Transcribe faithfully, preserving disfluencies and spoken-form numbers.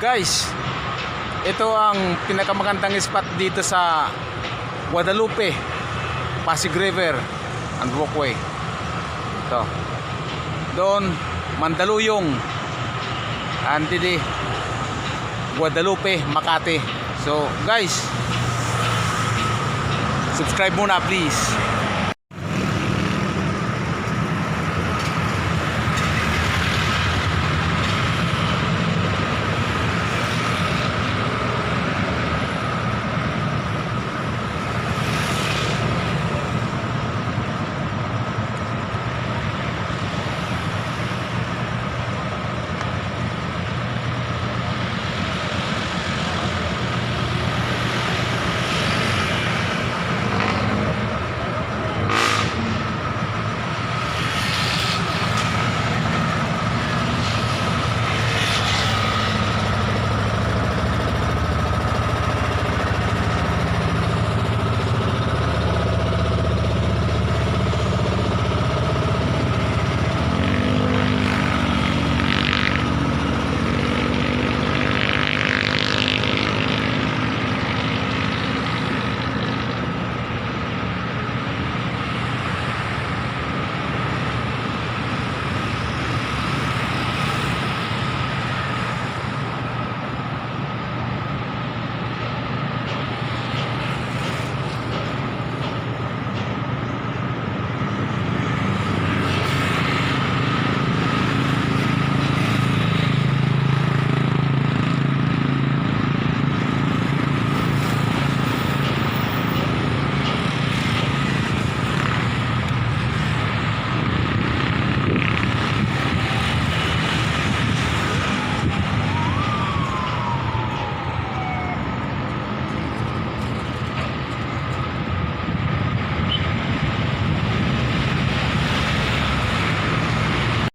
Guys, ito ang pinakamagandang spot dito sa Guadalupe, Pasig River, ang walkway. Ito. Doon, Mandaluyong. And didi, Guadalupe, Makati. So, guys, subscribe muna, please.